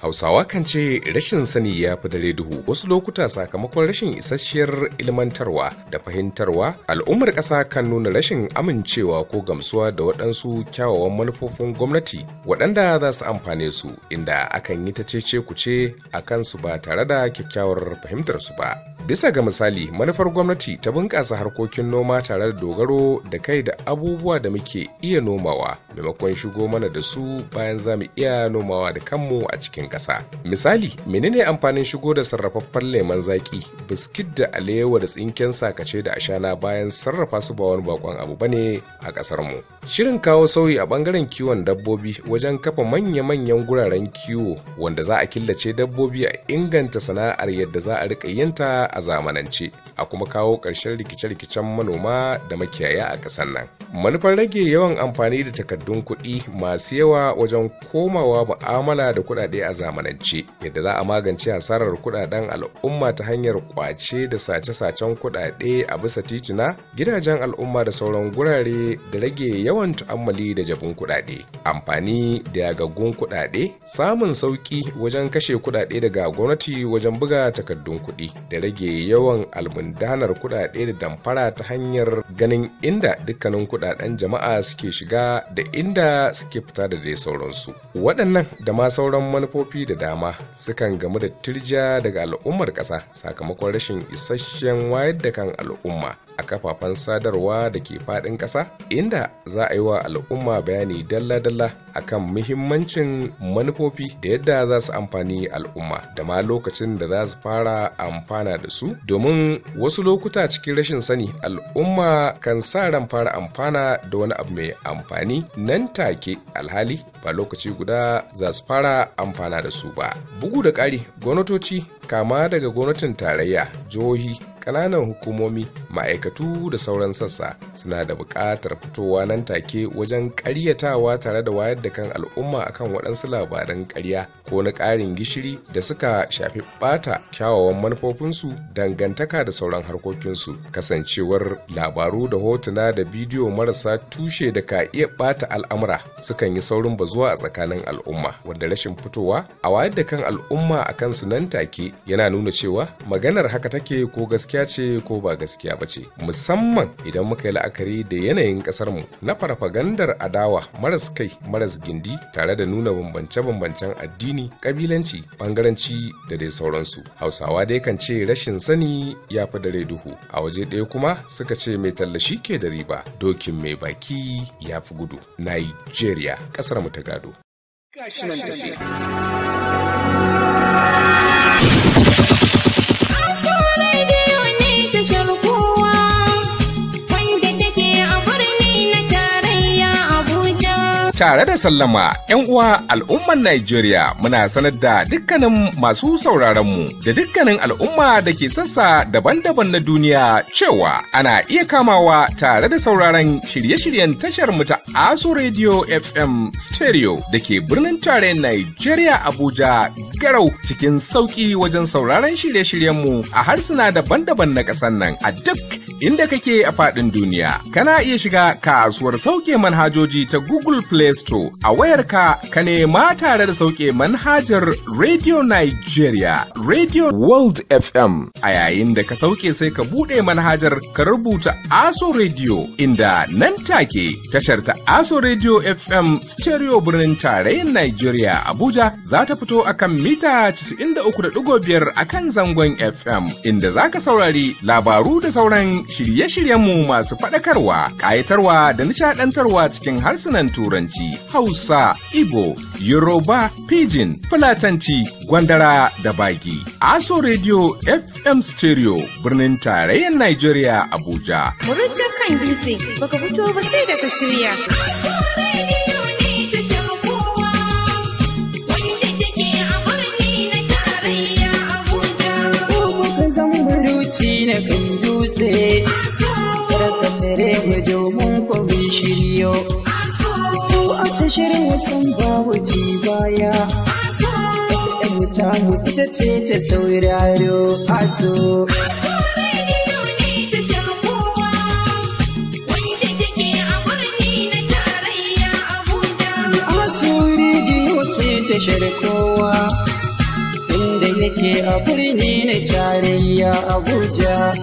Hausawa kan ce rashin sani ya fi dare duhu. Wasu lokuta, sakamakon rashin isasshiyar ilmantarwa da fahimtarwa, al'ummar ƙasa kan nuna rashin amincewa ko gamsuwa da waɗansu kyawawan manufofin gwamnati waɗanda za su amfane su, inda akan yi ta cece kuce a kansu ba tare da kyakkyawar fahimtar su ba. Bisa ga misali, manufar gwamnati ta bunƙasa harkokin noma tare da dogaro da kai da abubuwa da muke iya nomawa maimakon shigo mana da su bayan za mu iya nomawa da kanmu a cikin ƙasa. Misali, menene amfanin shigo da sarrafaffen lemon zaƙi, biskit da alewa da tsinken sakace da ashana bayan sarrafa su ba wani bakon abu bane a ƙasar mu? Shirin kawo sauyi a ɓangaren kiwon dabbobi wajen kafa manya-manyan guraren kiwo wanda za a killace dabbobi, a inganta sana'ar yadda za a riƙa yinta a zamanance, a kuma kawo ƙarshen rikice-rikicen manoma da makiyaya a ƙasar nan. Manufar rage yawan amfani da takardun kuɗi masu yawa wajen komawa mu'amala da kuɗaɗe a zamanance, yadda za a magance hasarar kuɗaɗen al'umma ta hanyar kwace da sace-sacen kuɗaɗe a bisa titina, gidajen al'umma da sauran gurare, da rage yawan tu'ammali da jabun kuɗaɗe, amfani da yagaggun kuɗaɗe, samun sauƙi wajen kashe kuɗaɗe daga gwamnati wajen buga takardun kuɗi, da rage yawan almundanar kuɗaɗe da damfara ta hanyar ganin inda dukkanin kuɗaɗen jama'a suke shiga da inda suke fita, da dai sauransu. Waɗannan da ma sauran manufofi da dama sukan gamu da tirja daga al'ummar ƙasa sakamakon rashin isasshen wayar da kan al'umma a kafafen sadarwa da ke faɗin ƙasa, inda za a yi wa al'umma bayani dalla-dalla akan muhimmancin manufofi da yadda za su amfani al'umma da ma lokacin da za su fara amfana da su, domin wasu lokuta cikin rashin sani al'umma kan sa ran fara amfana da wani abu mai amfani nan take, alhali ba lokaci guda za su fara amfana da su ba. Bugu da ƙari, gwamnatoci, kama daga gwamnatin tarayya, jihohi, ƙananan hukumomi, ma'aikatu da sauran sassa, suna da buƙatar fitowa nan take wajen ƙaryatawa tare da wayar da kan al'umma akan waɗansu labaran ƙarya ko na ƙarin gishiri da suka shafi ɓata kyawawan manufofinsu, dangantaka da sauran harkokinsu, kasancewar labaru da hotuna da bidiyo marasa tushe da ka iya ɓata al'amura sukan yi saurin bazuwa a tsakanin al'umma, wanda rashin fitowa a wayar da kan al'umma akan su nan take yana nuna cewa maganar haka take, ko gaskiya ce ko ba gaskiya ba ce, musamman idan muka yi la'akari da yanayin ƙasarmu na farfagandar adawa maras kai maras gindi tare da nuna bambance-bambancen addini, kabilanci, bangaranci da dai sauransu. Hausawa dai kan ce rashin sani ya fi dare duhu. A waje ɗaya kuma suka ce mai tallashi ke da riba, dokin mai baki ya fi gudu. Nigeria, ƙasar mu ta gado. Gashi nan tafi. Aso Radio ne tashar kowa, wanda take a birni na tarayya Abuja. Tare da sallama, 'yan uwa al'umman Najeriya, muna sanar da dukkanin masu sauraronmu da dukkanin al'umma da ke sassa daban-daban na duniya cewa ana iya kamawa tare da sauraron shirye-shiryen tashar mu ta Aso Radio FM Stereo da ke birnin tarayyar Najeriya Abuja garau cikin sauƙi wajen sauraron shirye-shiryenmu a harsuna daban-daban na ƙasar nan a duk inda kake a faɗin duniya. Kana iya shiga kasuwar sauke manhajoji ta Google Play Store a wayarka, ka nema tare da sauke manhajar Radio Nigeria, Radio World FM. A yayin da ka sauke, sai ka buɗe manhajar, ka rubuta Aso Radio, inda nan take tashar ta Aso Radio FM Stereo birnin tarayyar Nigeria Abuja za ta fito akan mita 93.5 akan zangon FM, inda za ka saurari labaru da sauran shirye-shiryenmu masu faɗakarwa, ƙayatarwa da nishaɗantarwa cikin harsunan Turanci, Hausa, Igbo, Yoruba, Pidgin, Fulatanci, Gwandara da Bagi. Aso Radio FM Stereo, birnin tarayyar Nigeria Abuja. Murjin kan dutse baka fito ba sai da ka shirya. Aso Radio ne tashar kowa, wanda take a birni na tarayya Abuja. Ko muka zan buruci na kan dutse. Aso, Karka tare mu domin ku mun shiryo. Aso, Ko a tashar wasan babu ci baya. Aso, Yan wuta mu ita ce ta sauraro Aso. Aso Radio ne tashar kowa, wanda take a birni na tarayya Abuja. Aso rediyo ce tashar kowa. yake a birni na tarayya Abuja.